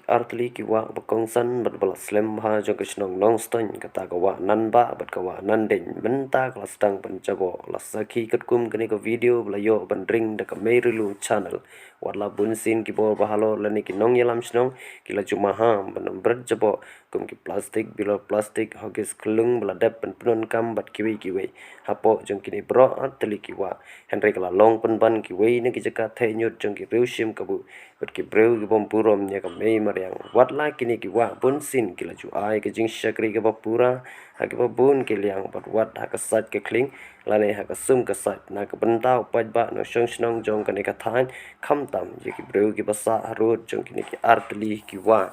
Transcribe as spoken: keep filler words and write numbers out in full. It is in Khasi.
Artylli ki wah ba kongsan bad ba la slem bha jong ka shnong Nongstoiñ, kata ka wah Nanbah bad ka wah Nandeiñ, mynta ka la sdang ban jaboh. La sakhi katkum kane ka video ba la ïoh ban ring da ka Mei Rilu Channel. Wat la bun sien ki bor ba halor lane ki nongïalam shnong ki la ju maham ban ym bret jaboh kum ki plastik, bilor plastik, hogis, khlung ba la dep ban pyndonkam bad kiwei kiwei hapoh jong kine baroh artylli ki wah. Hynrei ka la long pynban kiwei na ki jaka theh ñiut jong ki riew shim kabu bad ki briew ki bym burom ïa ka mei mariang. Wat la kine ki wah bun sien ki la ju ai ka jingshakri kaba pura ha kiba bun ki liang, bad wat ha ka sait ka khlieng lane ha ka sum ka sait na ka bynta u paidbah nongshong shnong jong kane ka thaiñ, khamtam ïa ki briew kiba sah harud jong kine ki artylli ki wah.